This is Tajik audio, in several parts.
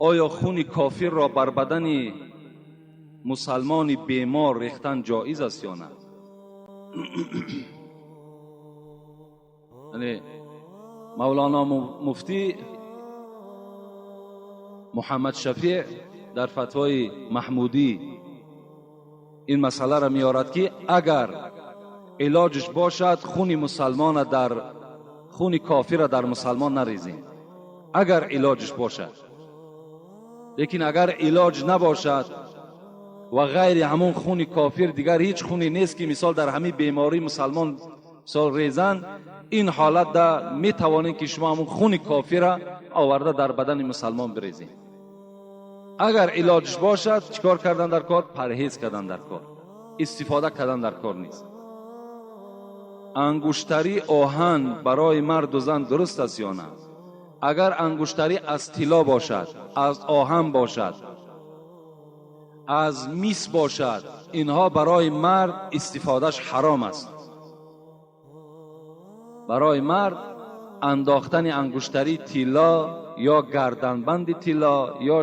Оё хуни кофир ро бар бадани мусалмони бемор рехтан ҷоиз аст ё на? Яъне Мавлоно муфтӣ Муҳаммад Шафеъ дар фатвои Маҳмудӣ ин масъаларо меорад, ки агар илоҷаш бошад, хуни мусалмона дар хуни кофира дар мусалмон нарезем, агар илоҷаш бошад. Лекин агар илоҷ набошад ва ғайри ҳамон хуни кофир дигар ҳеҷ хуне нест, ки мисол дар ҳамин беморӣ мусалмон мисол резан, ин ҳолат да метавонед, ки шумо ҳамон хуни кофира оварда дар бадани мусалмон бирезед. Агар илоҷш бошад, чикор кардан дар кор? Парҳез кардан дар кор, истифода кардан дар кор нест. Ангуштари оҳан барои марду зан дуруст аст ё на? Агар ангуштарӣ аз тилло бошад, аз оҳан бошад, аз мис бошад, инҳо барои мард истифодаш ҳаром аст. Барои мард андохтани ангуштари тилло ё гарданбанди тилло ё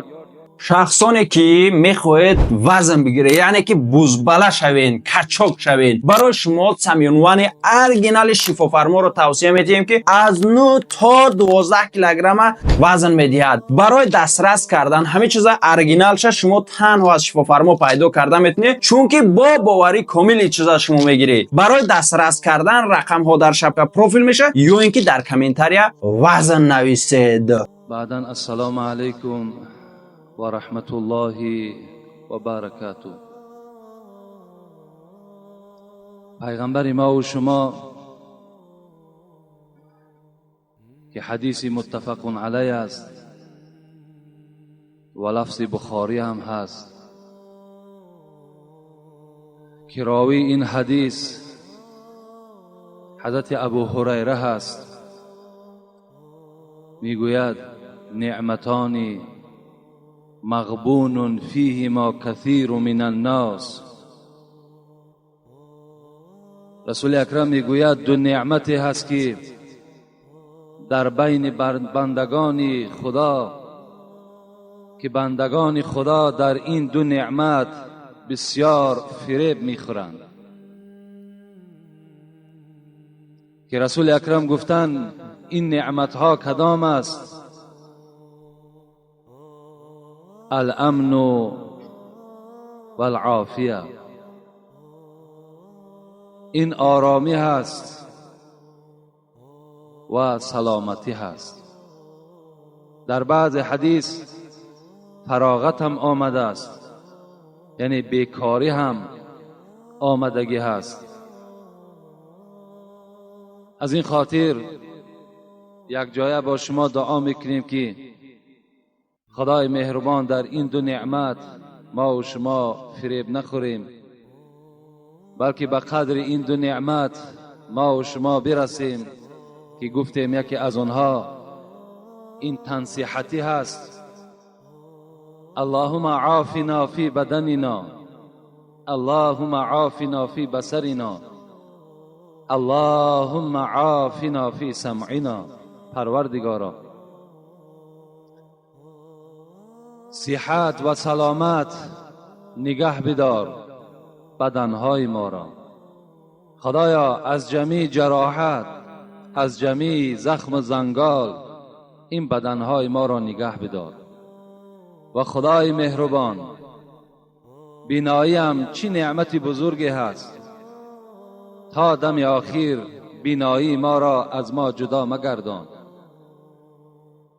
Шахсоне ки мехоҳед вазн бигиред, яъне ки бузбала шавен, качок шавен, барои шумо самюнвани оригинали шифофарморо тавсия медиҳем, ки аз 9 то 12 килограмма вазн медиҳад. Барои дастрас кардан ҳамин чиза оригиналша шумо танҳо аз шифофармо пайдо карда метавонед, чунки бо боварӣ комили чиза шумо мегиред. Барои дастрас кардан рақамҳо дар шапка профил мешавад ё ин ки дар комментария «вазн» нависед. Баъдан ассалому алайкум ва раҳматуллоҳи ва баракату. Пайғамбари мо шумо, ки ҳадиси муттафақун алай аст ва лафзи Бухорӣ ҳам ҳаст, ки ровии ин ҳадис ҳазрати Абу Ҳурайра ҳаст, мегӯяд: неъматони мағбунун фиҳима касиру мин аннос. Расули Акрам мегӯяд, ду неъмате ҳаст, ки дар байни бандагони Худо, ки бандагони Худо дар ин ду неъмат бисёр фиреб мехӯранд. Ки Расули Акрам гуфтанд, ин неъматҳо кадом аст? Аламну валъофия. Ин оромӣ ҳаст ва саломатӣ ҳаст. Дар баъзе ҳадис фароғат ҳам омадааст, яъне бекорӣ ҳам омадагӣ ҳаст. Аз ин хотир якҷоя бо шумо дуо мекунем, ки Худои меҳрубон дар ин ду неъмат мо шумо фиреб нахӯрем, балки ба қадри ин ду неъмат мо шумо бирасем, ки гуфтем яке аз онҳо ин тансиҳатӣ ҳаст. Аллоҳума офина фи баданина, Аллоҳума офина фи басарина, Аллоҳума офина фи самъина. Парвардигоро, сиҳат ва саломат нигаҳ бидор баданҳои моро. Худоё, аз ҷамеи ҷароҳат, аз ҷамеи захму зангол ин баданҳои моро нигаҳ бидор. Ва Худои меҳрубон, биноиам чӣ неъмати бузурге ҳаст, то дами охир биноии моро аз мо ҷудо магардон.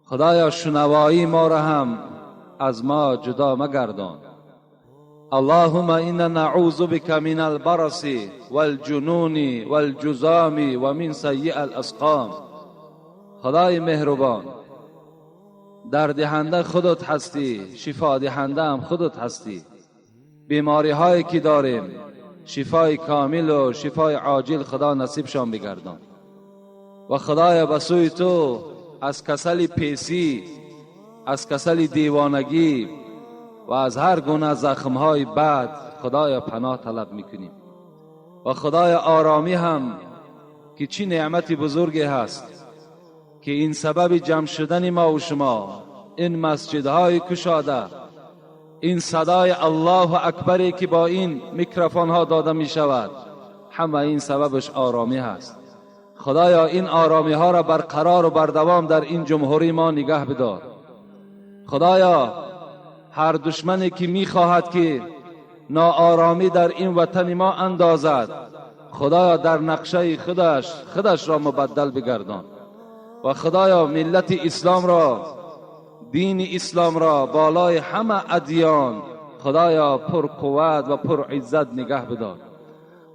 Худоё, шунавоии моро ҳам аз мо ҷудо магардон. Аллоҳума инна наъузу бика мин албараси валҷунуни валҷузоми ва мин саййии аласқом. Худои меҳрубон, дардиҳанда худат ҳастӣ, шифодиҳанда ҳам худат ҳастӣ. Бемориҳое ки дорем, шифои комилу шифои оҷил Худо насибшон бигардон. Ва Худоё, ба сӯи ту аз касали песӣ, аз касали девонагӣ ва аз ҳар гуна захмҳои бад Худоё паноҳ талаб мекунем. Ва Худоё, оромӣ ҳам ки чӣ неъмати бузурге ҳаст, ки ин сабаби ҷамъ шудани мо ва шумо این مسجدهای کشاده، این صدای الله اکبری که با این میکروفون ها داده می شود، همه این سببش آرامی هست. خدایا این آرامی ها را برقرار و بردوام در این جمهوری ما نگه بدار. خدایا هر دشمنی که می خواهد که ناآرامی در این وطن ما اندازد، خدایا در نقشه خودش را مبدل بگردان و خدایا ملت اسلام را، دین اسلام را بالای همه ادیان خدایا پر قوت و پر عزت نگه بدار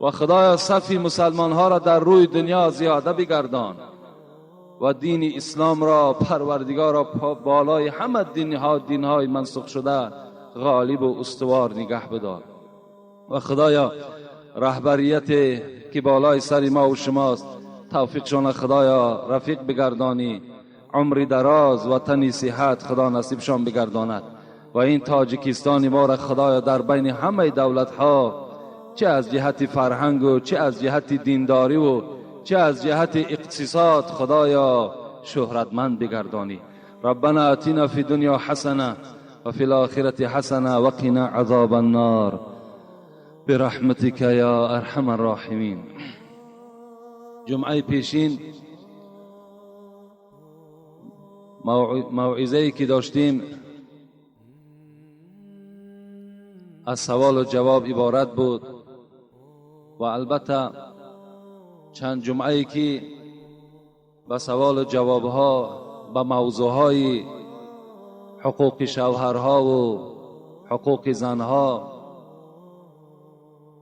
و خدایا صف مسلمان ها را در روی دنیا زیاده بگردان و دین اسلام را پروردگار را بالای همه دینهای منسوخ شده غالب و استوار نگه بدار و خدایا رهبریت که بالای سر ما و شماست توفیقشان خدایا رفیق بگردانی، عمر دراز و تنی صحت خدا نصیبشان بگرداند و این تاجیکستان ما را خدایا در بین همه دولت ها، چه از جهت فرهنگ و چه از جهت دینداری و چه از جهت اقتصاد خدایا شهرتمند بگردانی. ربنا آتنا فی دنیا حسنه و فی الاخرة حسنه و قنا عذاب النار برحمتك یا ارحم الراحمین. جمعه پیشین موعظه‌ای که داشتیم از سوال و جواب عبارت بود و البته چند جمعه‌ای که به سوال و جوابها به موضوعهای حقوق شوهرها و حقوق زنها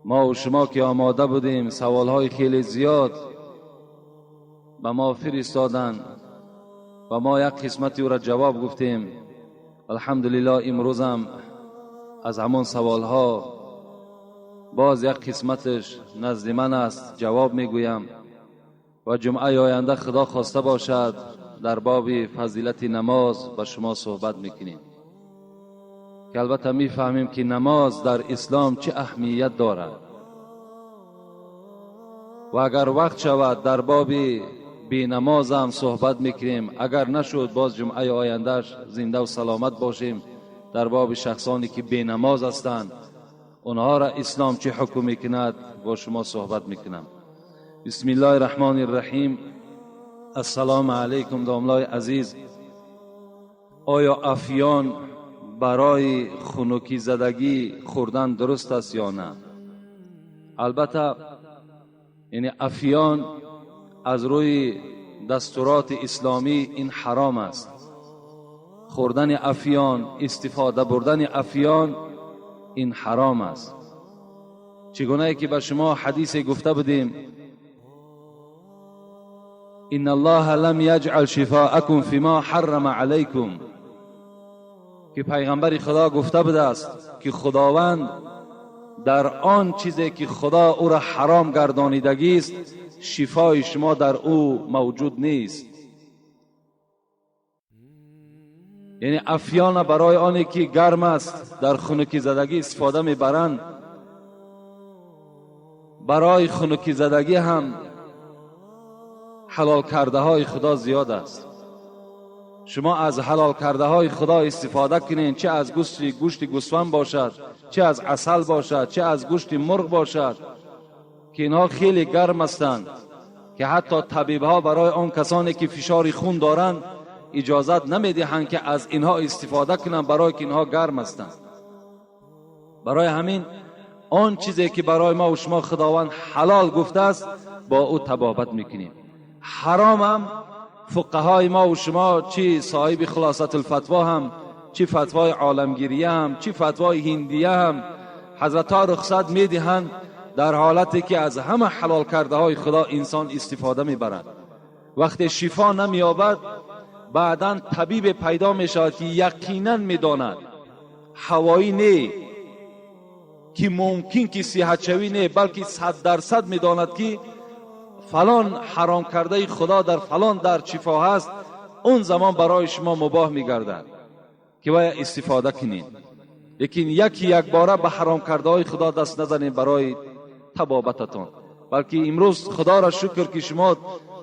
ما و شما که آماده بودیم، سوالهای خیلی زیاد به ما فرستادند و ما یک قسمتی او را جواب گفتیم. الحمدلله امروز هم از همان سوالها باز یک قسمتش نزد من است، جواب میگویم و جمعه آینده خدا خواسته باشد در باب فضیلت نماز با شما صحبت میکنیم که البته میفهمیم که نماز در اسلام چه اهمیت دارد و اگر وقت شود در باب بی نماز هم صحبت میکنیم، اگر نشد باز جمعه آیندهش زنده و سلامت باشیم در باب شخصانی که بی نماز هستند اونها را اسلام چه حکم میکند با شما صحبت میکنم. بسم الله الرحمن الرحیم. السلام علیکم داملای عزیز. آیا افیان برای خنکی زدگی خوردن درست است یا نه؟ البته یعنی افیان از روی دستورات اسلامی این حرام است. خوردن افیان، استفاده بردن افیان این حرام است. چگونه که به شما حدیث گفته بودیم، ان الله لم یجعل شفاءکم فیما حرم علیکم، که پیغمبر خدا گفته بوده است که خداوند در آن چیزی که خدا او را حرام گردانیدگی است شفای شما در او موجود نیست. یعنی افیان برای آنی که گرم است در خنکی زدگی استفاده میبرند، برای خنکی زدگی هم حلال کرده های خدا زیاد است. شما از حلال کرده های خدا استفاده کنین، چه از گوشت گوسفند باشد، چه از عسل باشد، چه از گوشت مرغ باشد، که اینها خیلی گرم هستند که حتی طبیب ها برای آن کسانی که فشار خون دارند اجازت نمیدهند که از اینها استفاده کنند، برای که اینها گرم هستند. برای همین آن چیزی که برای ما و شما خداوند حلال گفته است با او تبابت میکنیم. حرام هم فقهای ما و شما، چی صاحب خلاصت الفتوا هم، چی فتوای عالمگیریه هم، چی فتوای هندیه هم، حضرت ها رخصت میدهند در حالتی که از همه حلال کرده های خدا انسان استفاده میبرد. وقتی شفا نمییابد بعدا طبیب پیدا میشود که یقینا میداند، هوایی نه که ممکن که صحت شوی نه، بلکه 100% میداند که فلان حرام کرده خدا در فلان در شفا هست، اون زمان برای شما مباح میگردد که باید استفاده کنید. لیکن یکی یک باره به حرام کرده های خدا دست نزنید برای تبابتتان، بلکه امروز خدا را شکر که شما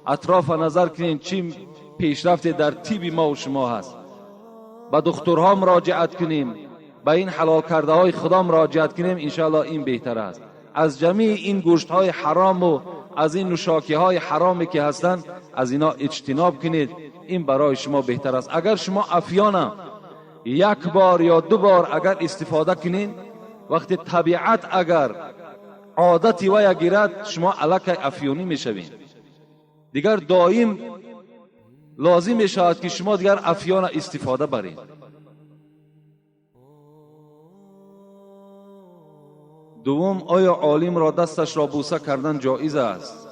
اطراف نظر کنید چی پیشرفت در طب ما و شما هست. به دکترها مراجعت کنیم، به این حلال کرده های خدا مراجعت کنیم، انشاءالله این بهتر است. از جمیع این گوشت های حرام و از این نوشاکی های حرامی که هستند از اینا اجتناب کنید، این برای شما بهتر است. اگر شما افیانه یک بار یا دو بار اگر استفاده کنین، وقتی طبیعت اگر عادتی ویا گیرد، شما الکی افیونی میشوین. دیگر دائم لازم میشود که شما دیگر افیان استفاده برین. دوم، آیا عالم را دستش را بوسه کردن جایز است؟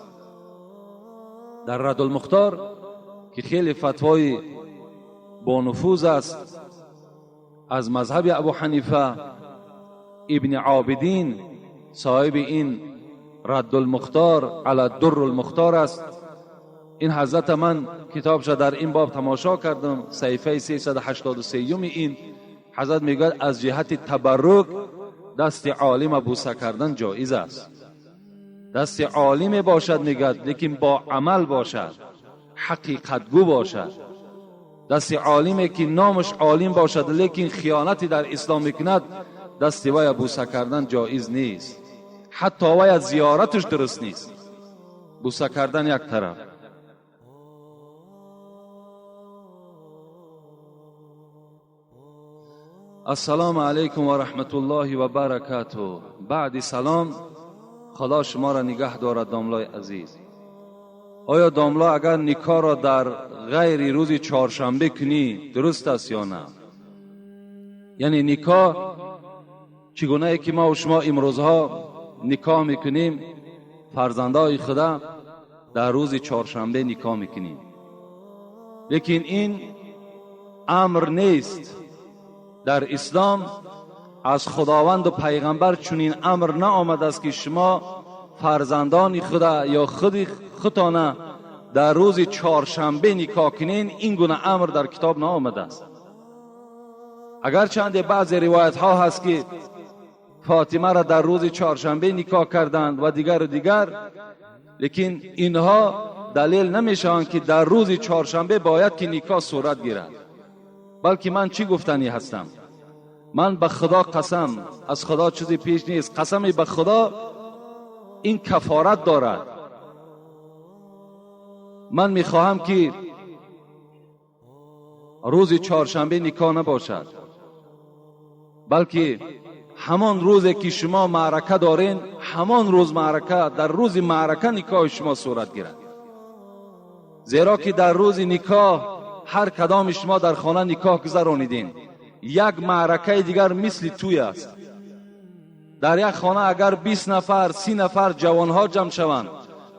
در رد المختار که خیلی فتوای با نفوذ است از مذهب ابو حنیفه، ابن عابدین صاحب این رد المختار علی در المختار است. این حضرت من کتابش در این باب تماشا کردم، صحیفه 383 این حضرت میگوید از جهت تبرک دست عالم بوسه کردن جایز است. دست عالم باشد میگد، لیکن با عمل باشد، حقیقتگو باشد. دست عالمی که نامش عالم باشد لیکن خیانتی در اسلام میکند، دست وی بوسه کردن جایز نیست، حتی وی زیارتش درست نیست. بوسه کردن یک طرف. السلام علیکم و رحمت الله و برکاته. بعد سلام، خدا شما را نگه دارد داملای عزیز. آیا داملا اگر نکاح را در غیر روز چهارشنبه کنی درست است یا نه؟ یعنی نکاح چگونه ای که ما و شما امروزها نکاح میکنیم، فرزندای خدا در روز چهارشنبه نکاح میکنیم، لیکن این امر نیست. در اسلام از خداوند و پیغمبر چنین امر نآمده است که شما فرزندان خدا یا خود خودتان در روز چهارشنبه نکاح کنین. این گونه امر در کتاب نآمده است. اگر چند بعض روایت ها هست که فاطمه را در روز چهارشنبه نکاح کردند و دیگر و دیگر، لیکن اینها دلیل نمیشوند که در روز چهارشنبه باید که نکاح صورت گیرد. بلکه من چی گفتنی هستم؟ من به خدا قسم، از خدا چیزی پیش نیست، قسم به خدا این کفارت دارد. من میخواهم که روز چهارشنبه نکاح نباشد، بلکه همان روزی که شما معرکه دارین، همان روز معرکه، در روز معرکه نکاح شما صورت گیرد. زیرا که در روز نکاح هر کدام شما در خانه نکاح گذرانیدین، یک معرکه دیگر مثل توی است. در یک خانه اگر 20 نفر 30 نفر جوانها جمع شوند،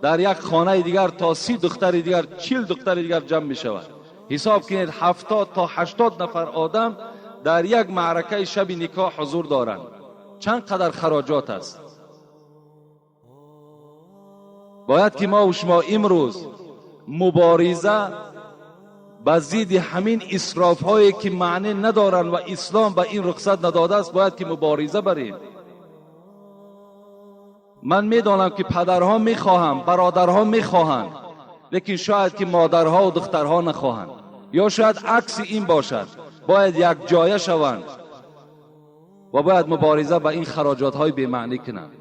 در یک خانه دیگر تا 30 دختر دیگر 40 دختر دیگر جمع می شود. حساب کنید 70 تا 80 نفر آدم در یک معرکه شب نکاح حضور دارند. چند قدر خراجات است. باید که ما و شما امروز مبارزه به ضد همین اسراف هایی که معنی ندارند و اسلام به این رخصت نداده است، باید که مبارزه بریم. من میدانم که پدرها میخواهند، برادرها میخواهند، لیکن شاید که مادرها و دخترها نخواهند، یا شاید عکس این باشد. باید یک جایه شوند و باید مبارزه به این خراجات های بی معنی کنند.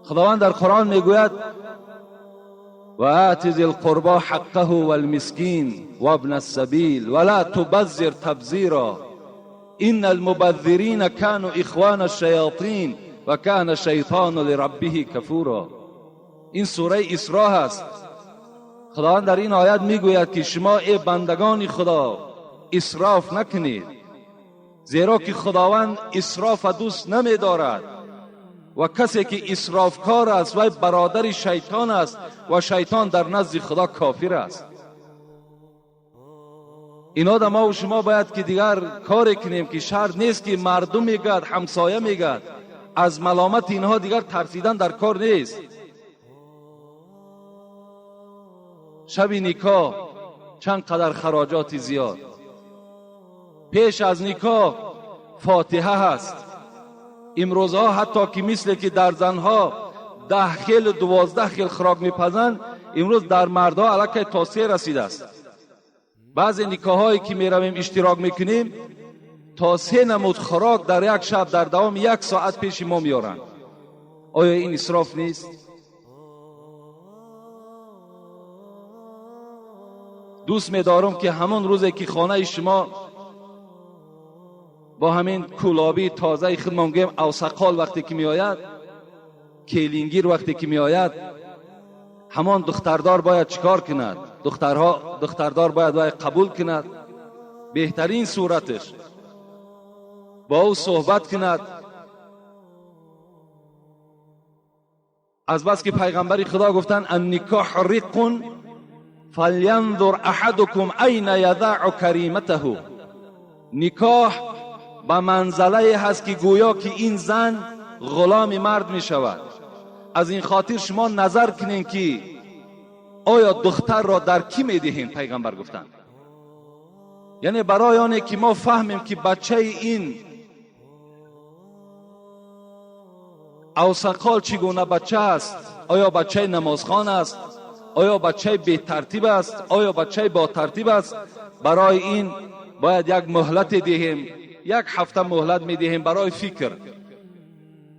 خداوند در قرآن میگوید و آت ذی القربى حقه والمسکین وابن السبیل ولا تبذر تبذیرا ان المبذرین كانوا اخوان الشیاطین و كان الشیطان لربه کفورا. این سوره اسراء است. خداوند در این آیت میگوید که شما ای بندگان خدا اسراف نکنید، زیرا که خداوند اسراف دوست نمیدارد و کسی که اسرافکار است و برادر شیطان است و شیطان در نزد خدا کافر است. اینا در ما و شما باید که دیگر کاری کنیم که شرط نیست که مردم میگد، همسایه میگد، از ملامت اینها دیگر ترسیدن در کار نیست. شب نکاح چند قدر خراجات زیاد، پیش از نکاح فاتحه هست. امروزها حتی که مثل که در زنها 10 خیل و 12 خیل خوراک میپزند، امروز در مردها الکی تا 3 رسیده است. بعضی نکاحایی که میرویم اشتراک میکنیم تا 3 نمود خوراک در یک شب در دوام 1 ساعت پیش ما میارند. آیا این اسراف نیست؟ دوست میدارم که همون روزی که خانه شما با همین کولابی تازه خودمان گویم اوسقال وقتی که میآید، کلینگیر وقتی که میآید، همان دختردار باید چیکار کند؟ دختردار باید قبول کند، بهترین صورتش با او صحبت کند. از بس که پیغمبر خدا گفتن النکاح رق فلینظر احدکم این یضع کریمته. نکاح به منزله هست که گویا که این زن غلام مرد می شود. از این خاطر شما نظر کنین که آیا دختر را در کی می دهین؟ پیغمبر گفتن یعنی برای آنه که ما فهمیم که بچه این اوسقال چگونه بچه است، آیا بچه نمازخوان است، آیا بچه بی ترتیب است، آیا بچه با ترتیب است، برای این باید یک مهلت دهیم. 1 هفته مهلت می دهیم برای فکر،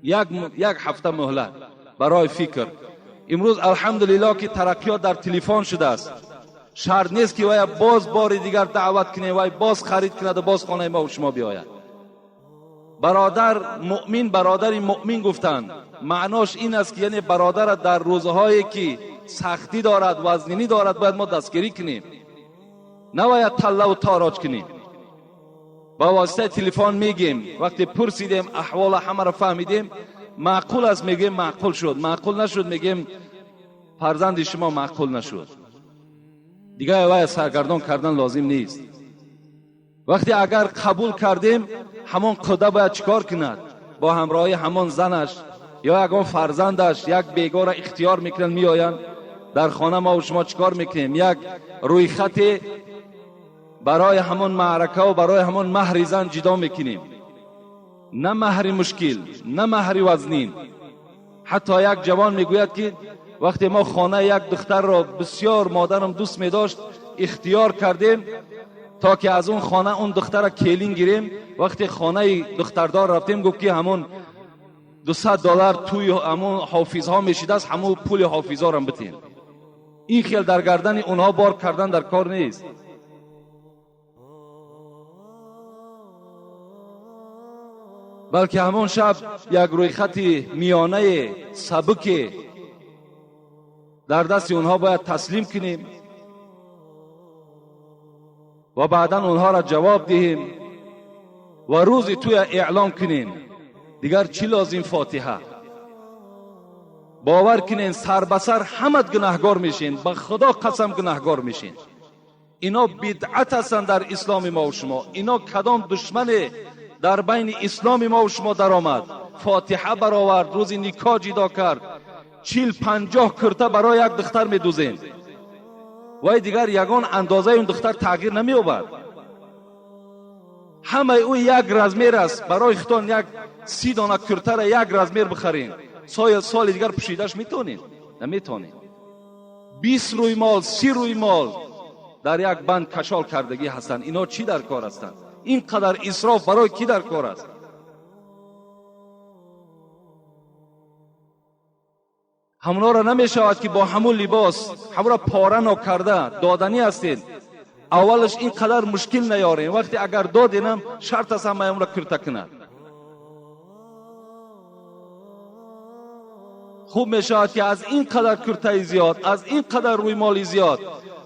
یک هفته مهلت برای فکر. امروز الحمدلله که ترقیات در تلفن شده است. شرط نیست که وای باز بار دیگر دعوت کنه، وای باز خرید کند و باز خانه ما و شما بیاید. برادر مؤمن، برادر مؤمن گفتند معناش این است که یعنی برادر در روزهایی که سختی دارد، وزنینی دارد، باید ما دستگیری کنیم، نباید تله و تاراج کنیم. با واسطه تلفن میگیم، وقتی پرسیدیم احوال همه را فهمیدیم، معقول است میگیم معقول شد، معقول نشد میگیم فرزند شما معقول نشد. دیگه وای سرگردان کردن لازم نیست. وقتی اگر قبول کردیم، همان خدا باید چیکار کند؟ با همراهی همان زنش یا یکان فرزندش، یک بیگار را اختیار میکنن، میآیند در خانه ما و شما چیکار میکنیم؟ یک روی خط برای همان معرکه و برای همان مهر زن جدا میکنیم. نه مهر مشکل، نه مهر وزنین. حتی یک جوان میگوید که وقتی ما خانه یک دختر را بسیار مادرم دوست میداشت اختیار کردیم تا که از اون خانه اون دختر را کلین گیریم. وقتی خانه دختردار رفتیم گفت که همون $200 توی همون حافظ ها میشیده است، همون پول حافظ ها را بتین. این خیال در گردن اونها بار کردن در کار نیست. بلکه همون شب یک روی خط میانه سبک در دست اونها باید تسلیم کنیم و بعدا اونها را جواب دهیم و روزی توی اعلام کنیم. دیگر چی لازم؟ فاتحه. باور کنین سر به سر همت گناهگار میشین، به خدا قسم گناهگار میشین. اینا بدعت هستند در اسلام ما و شما. اینا کدام دشمن در بین اسلام ما و شما در آمد؟ فاتحه برآورد، روز نکاح جدا کرد، 40-50 کرته برای یک دختر میدوزین. وای دیگر یگان اندازه اون دختر تغییر نمییابد. همه او یک رزمیر است. برای خودتان یک 30 دانه کرته را یک رزمیر بخرین، سال دیگر پوشیدش میتونین؟ نمیتونین. 20 روی مال، 30 روی مال در یک بند کشال کردگی هستند. اینا چی در کار هستند؟ اینقدر اسراف برای کی در کار است؟ همونا را نمیشود که با همون لباس همون را پاره نکرده دادنی هستید. اولش اینقدر مشکل نیاریم. وقتی اگر دادینم شرط است همه را کرته کند. خوب میشود که از این قدر کرته زیاد، از این قدر روی مالی زیاد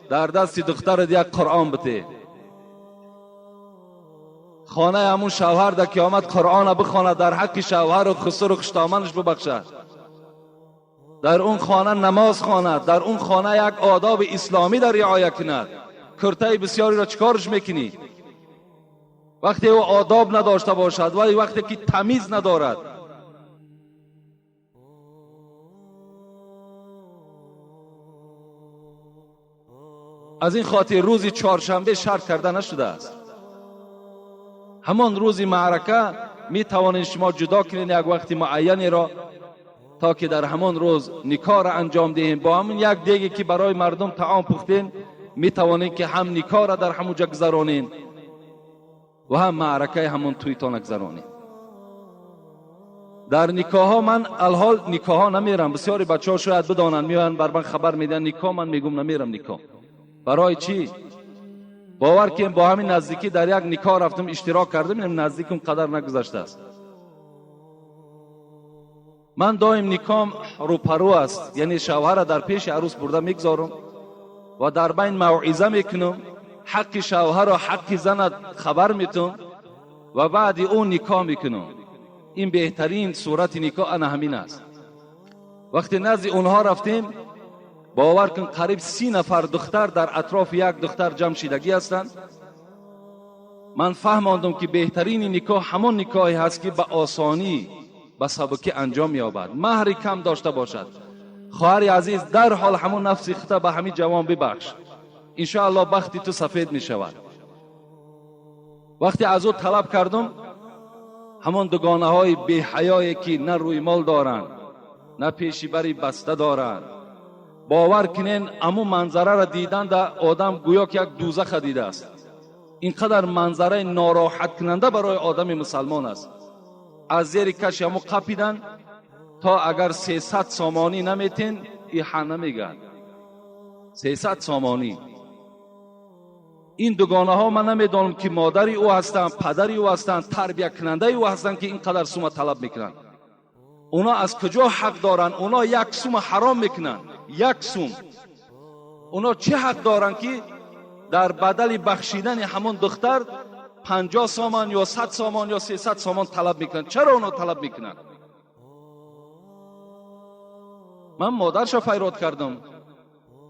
در دست دختر یک قرآن بده. خانه همون شوهر در قیامت قرآن بخواند، در حق شوهر و خسر و خوشدامنش ببخشد. در اون خانه نماز خواند، در اون خانه یک آداب اسلامی در رعایت کند. کرته بسیاری را چیکارش میکنی؟ وقتی او آداب نداشته باشد، ولی وقتی که تمیز ندارد. از این خاطر روز چهارشنبه شرط کرده نشده است. همان روز معرکه می توانید شما جدا کنید یک وقت معینی را تا که در همان روز نکاح را انجام دهیم. با همون یک دیگه که برای مردم طعام پختین میتوانین که هم نکاح را در همونجا گذرانین و هم معرکه همون تویتان گذرانین. در نکاح ها من الحال نکاح ها نمیرم. بسیاری بچه ها شاید بدانند، میان بر من خبر میدن نکاح، من میگم نمیرم نکاح. برای چی؟ باور که با همین نزدیکی در یک نکاح رفتم اشتراک کردم، نزدیکم قدر نگذشته است. من دائم نکام روپرو است، یعنی شوهر در پیش عروس برده میگذارم و در بین موعظه میکنم، حق شوهر و حق زن خبر میتم و بعد اون نکاح میکنم. این بهترین صورت نکاح انا همین است. وقتی نزد اونها رفتیم، باور کن قریب 30 نفر دختر در اطراف یک دختر جمع شدگی هستند. من فهماندم که بهترین نکاح همون نکاحی هست که به آسانی به سبکی انجام یابد، مهر کم داشته باشد. خواهر عزیز در حال همون نفس خود به همین جوان ببخش، انشاءالله بختی تو سفید می شود. وقتی از او طلب کردم، همون دوگانه های بی حیایی که نه روی مال دارند نه پیشی بری بسته دارند، باور کنین امو منظره را دیدن در آدم گویا که یک دوزخ دیده است. اینقدر منظره ناراحت کننده برای آدم مسلمان است. از زیر کش امو قپیدن تا اگر 300 سامانی نمیتین ای ها نمیگن. 300 سامانی. این دوگانه ها من نمیدانم که مادری او هستند، پدری او هستند، تربیه کننده او هستند که اینقدر سومه طلب میکنن. اونا از کجا حق دارن؟ اونا یک سومه حرام میکنن، یک سوم. اونا چه حق دارن که در بدل بخشیدن همون دختر 50 سامان یا 100 سامان یا 300 سامان طلب میکنن؟ چرا اونا طلب میکنن؟ من مادرش فریاد کردم.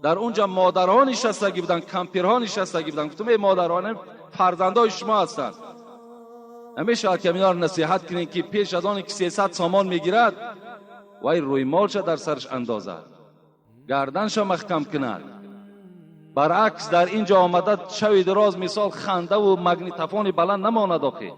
در اونجا مادرها نشستگی بودن، کمپیرها نشستگی بودن. گفتم ای مادران، فرزندای شما هستند. همیشه که اینا رو نصیحت کنین که پیش از آن که 300 سامان میگیرد وای روی مالش در سرش اندازد، گردنش محکم کند. برعکس در اینجا آمده شوی دراز مثال خنده و مگنیتفون بلند نماند. آخه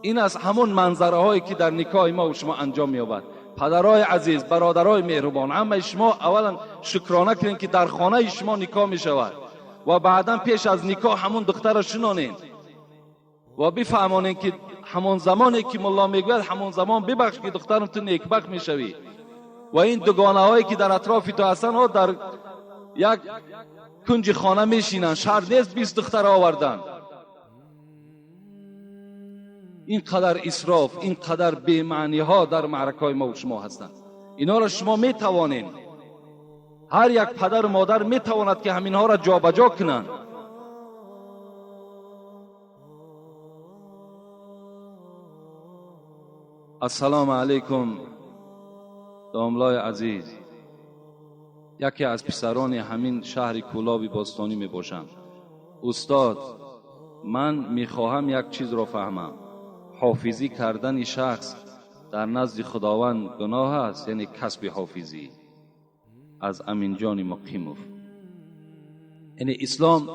این از همون منظره هایی که در نکاح ما و شما انجام می‌یابد. پدرای عزیز، برادرای مهربان، همه شما اولا شکرانه کنین که در خانه شما نکاح می شود و بعدا پیش از نکاح همون دختر را شنانین و بفهمانین که همون زمانی که ملا میگوید همون زمان ببخش که دخترم تو نیکبخت میشوی. و این دوگانه هایی که در اطراف تو هستن ها در یک کنج خانه میشینن، شهر نیست 20 دختر آوردن. اینقدر اسراف، اینقدر بی‌معنی ها در معرکه های ما و شما هستند. اینا را شما میتوانین، هر یک پدر و مادر میتواند که همینها را جابجا کنند. السلام علیکم داملای عزیز، یکی از پسران همین شهر کولاب باستانی می باشم. استاد، من میخواهم یک چیز را فهمم. حافظی کردن شخص در نزد خداوند گناه است، یعنی کسب حافظی. از امین جان مقیموف. یعنی اسلام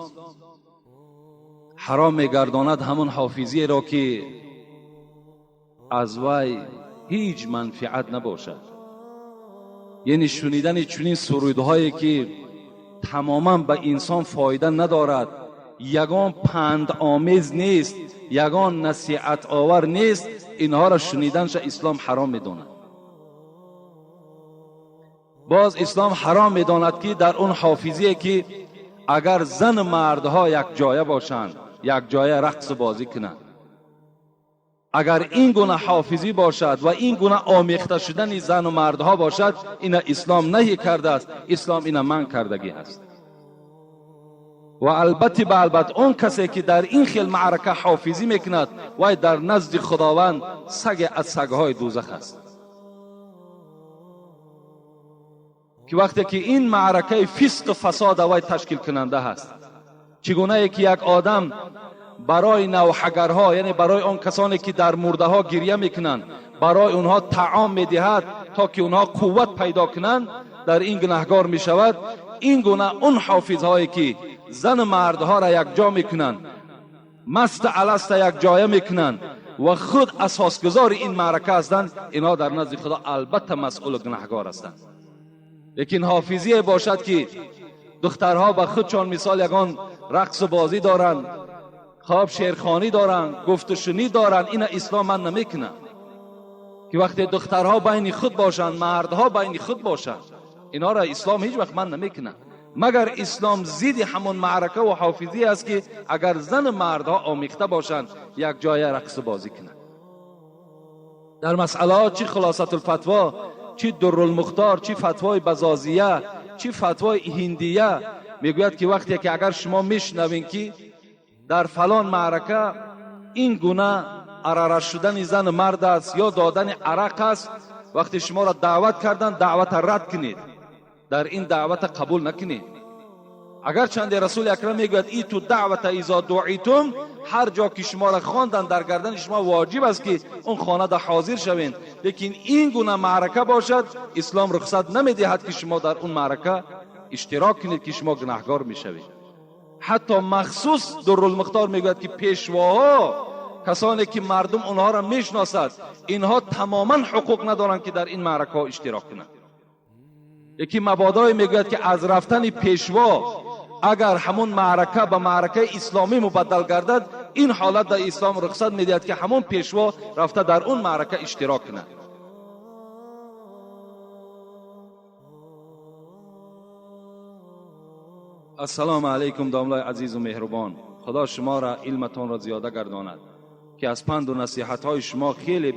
حرام میگرداند همون حافظی را که از وی هیچ منفعت نباشد. یعنی شنیدن چنین سرودهایی که تماما به انسان فایده ندارد، یگان پند آمیز نیست، یگان نصیحت آور نیست، اینها را شنیدنش اسلام حرام میداند. باز اسلام حرام میداند که در اون حافظیه که اگر زن و مردها یک جایه باشند، یک جایه رقص بازی کنند، اگر این گونه حافظی باشد و این گونه آمیخته شدن زن و مردها باشد، این اسلام نهی کرده است، اسلام این منع کردگی است. و البته به البته اون کسی که در این خیل معرکه حافظی میکند وای در نزد خداوند سگ از سگهای دوزخ است. که وقتی که این معرکه فسق و فساد وای تشکیل کننده هست، چگونه که یک آدم برای نوحگرها، یعنی برای آن کسانی که در مرده ها گریه میکنند، برای اونها طعام میدهد تا که اونها قوت پیدا کنند، در این گناهگار میشود. این گونه اون حافظهایی که زن و مردها را یک جا میکنند، مست الست یک جایه میکنند و خود اساسگزار این معرکه هستند، اینها در نزد خدا البته مسئول و گناهگار هستند. لیکن حافظی باشد که دخترها به خودشان مثال یگان رقص و بازی دارند، خواب شعرخوانی دارند، گفت و شنید دارند، این اسلام من نمیکنه که وقتی دخترها بین خود باشند، مردها بین خود باشند، اینا را اسلام هیچ وقت من نمیکنه. مگر اسلام زید همون معرکه و حافظی است که اگر زن و مردها آمیخته باشند یک جای رقص بازی کنند. در مسئله چی خلاصة الفتوا، چی در المختار، چی فتوای بزازیه، چی فتوای هندیه میگوید که وقتی که اگر شما میشنوین که در فلان معرکه این گونه عراره شدن زن و مرد است یا دادن عرق است، وقتی شما را دعوت کردن دعوت رد کنید، در این دعوت قبول نکنید. اگر چند رسول اکرم میگوید ای تو دعوت اذا دعیتم، هر جا که شما را خواندن در گردن شما واجب است که اون خانه در حاضر شوین، لیکن این گونه معرکه باشد اسلام رخصت نمیدهد که شما در اون معرکه اشتراک کنید که شما گناهگار میشوید. حتی مخصوص در المختار میگوید که پیشواها، کسانی که مردم اونها را میشناسد، اینها تماما حقوق ندارند که در این معرکه ها اشتراک کنند. یکی مبادای میگوید که از رفتن پیشوا اگر همون معرکه به معرکه اسلامی مبدل گردد، این حالت در اسلام رخصت میدهد که همون پیشوا رفته در اون معرکه اشتراک کند. السلام علیکم داملای عزیز و مهربان، خدا شما را علمتان را زیاده گرداند که از پند و نصیحت های شما خیلی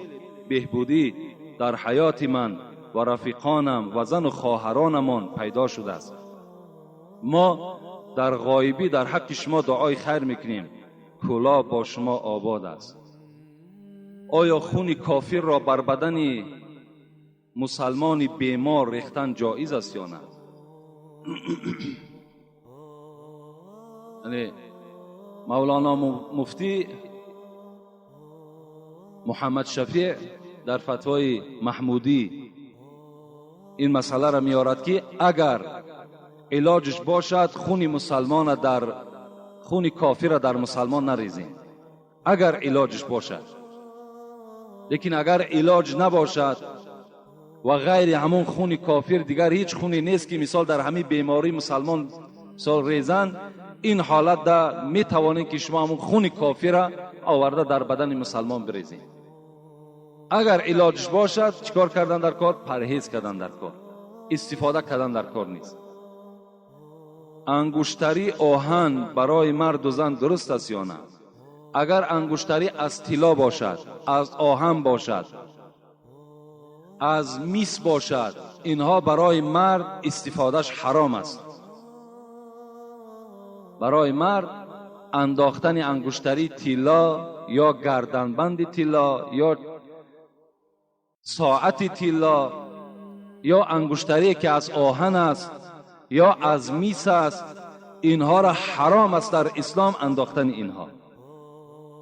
بهبودی در حیات من و رفیقانم و زن و خواهرانمان پیدا شده است. ما در غایبی در حق شما دعای خیر میکنیم. کلا با شما آباد است. آیا خون کافر را بر بدن مسلمان بیمار ریختن جایز است یا نه؟ یعنی مولانا مفتی محمد شفیع در فتوای محمودی این مسئله را میارد که اگر علاجش باشد خون مسلمان در خون کافر را در مسلمان نریزیم، اگر علاجش باشد. لیکن اگر علاج نباشد و غیر همون خون کافر دیگر هیچ خونی نیست که مثال در همین بیماری مسلمان مثال ریزن، این حالت در می توانید که شما همون خون کافر را آورده در بدن مسلمان بریزین. اگر علاجش باشد چیکار کردن در کار؟ پرهیز کردن در کار، استفاده کردن در کار نیست. انگشتری آهن برای مرد و زن درست است یا نه؟ اگر انگشتری از طلا باشد، از آهن باشد، از میس باشد، اینها برای مرد استفادهش حرام است. برای مرد انداختن انگشتری طلا یا گردنبند طلا یا ساعت طلا یا انگشتری که از آهن است یا از میس است، اینها را حرام است در اسلام انداختن اینها.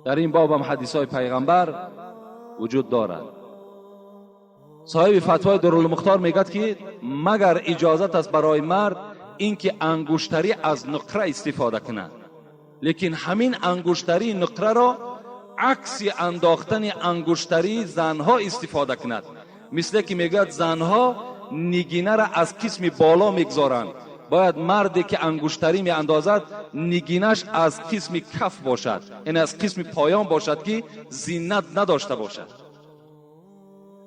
در این باب هم حدیث های پیغمبر وجود دارد. صاحب فتوای درالمختار میگد که مگر اجازت است برای مرد اینکه انگشتری از نقره استفاده کند، لیکن همین انگشتری نقره را عکس انداختن انگشتری زنها استفاده کند. مثل که میگوید زنها نگینه را از قسم بالا میگذارند، باید مردی که انگشتری می اندازد نگینش از قسم کف باشد، یعنی از قسم پایان باشد که زینت نداشته باشد،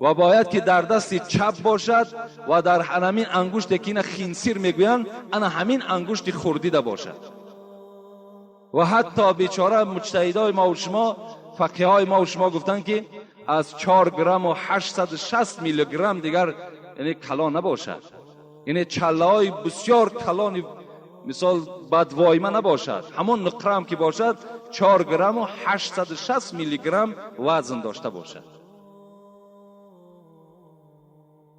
و باید که در دست چپ باشد و در همین انگشت که اینا خینسیر میگویند، انا همین انگشت خوردیده باشد. و حتی بیچاره مجتهدای ما و شما، فقیه های ما و شما گفتن که از 4 گرم و 860 میلی گرم دیگر یعنی کلان نباشد، یعنی چله های بسیار کلانی مثال بدوایمه نباشد، همون نقره هم که باشد 4 گرم و 860 میلی گرم وزن داشته باشد.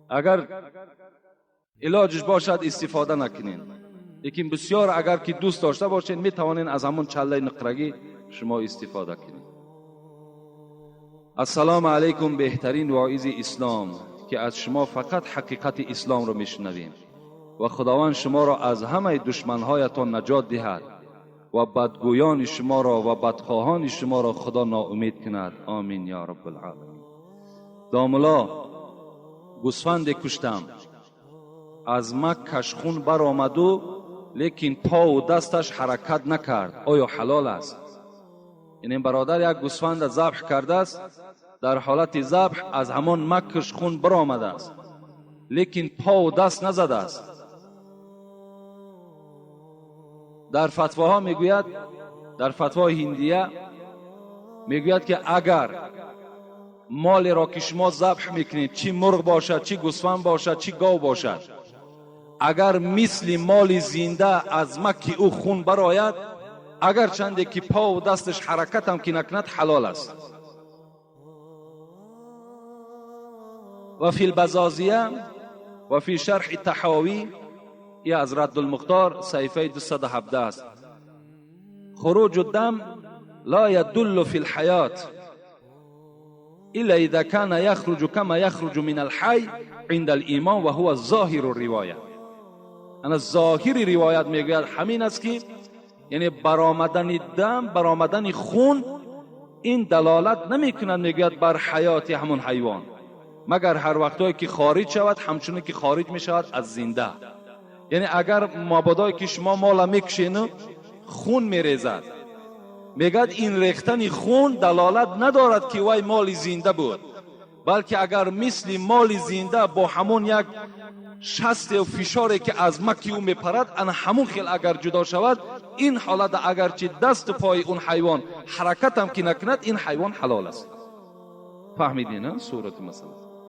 اگر علاجش باشد استفاده نکنین، لیکن بسیار اگر که دوست داشته باشین میتوانین از همون چله نقرگی شما استفاده کنین. السلام علیکم، بهترین واعظ اسلام که از شما فقط حقیقت اسلام رو میشنویم و خداوند شما را از همه دشمنهایتان نجات دهد و بدگویان شما را و بدخواهان شما را خدا ناامید کند. آمین یا رب العالمین. داملا گوسفند کشتم، Аз маккаш хун баромаду, лекин пову дасташ ҳаракат накард, оё ҳалол аст? Яъне бародар як гӯсфанда забҳ кардааст, дар ҳолати забҳ аз ҳамон маккаш хун баромадааст, лекин пову даст назадааст. Дар фатвоҳо мегӯяд, дар фатвои ҳиндия мегӯяд, ки агар молеро ки шумо забҳ мекунед, чӣ мурғ бошад, чӣ гӯсфанд бошад, чӣ гов бошад, агар мисли моли зинда аз макки ӯ хун барояд, агар чанде ки пову дасташ ҳаракатам ки накунад, ҳалол аст. Ва фи лбазозия ва фи шарҳи таҳовӣ, и аз Раддулмухтор саҳифаи 217 аст: хуруҷу дам ла ядуллу фи лҳаёт илла иза кана яхруҷу кама яхруҷу мин алҳай инда алимон ва ҳува зоҳиру ривоя. Ана зоҳири ривоят мегӯяд ҳамин аст, ки яъне баромадани дам, баромадани хун ин далолат намекунад, мегӯяд, бар ҳаёти ҳамон ҳайвон, магар ҳар вақтое ки хориҷ шавад, ҳамчуне ки хориҷ мешавад аз зинда. Яъне агар мабодое ки шумо мола мекушену хун мерезад, мегӯяд, ин рехтани хун далолат надорад, ки вай моли зинда буд, балки агар мисли моли зинда бо ҳамон як шасту фишоре ки аз макки ӯ мепарад, ана ҳамон хел агар ҷудо шавад, ин ҳолата агарчи дасту пои он ҳайвон ҳаракатам ки накунад, ин ҳайвон ҳалол аст. Фаҳмидин сурати масъала?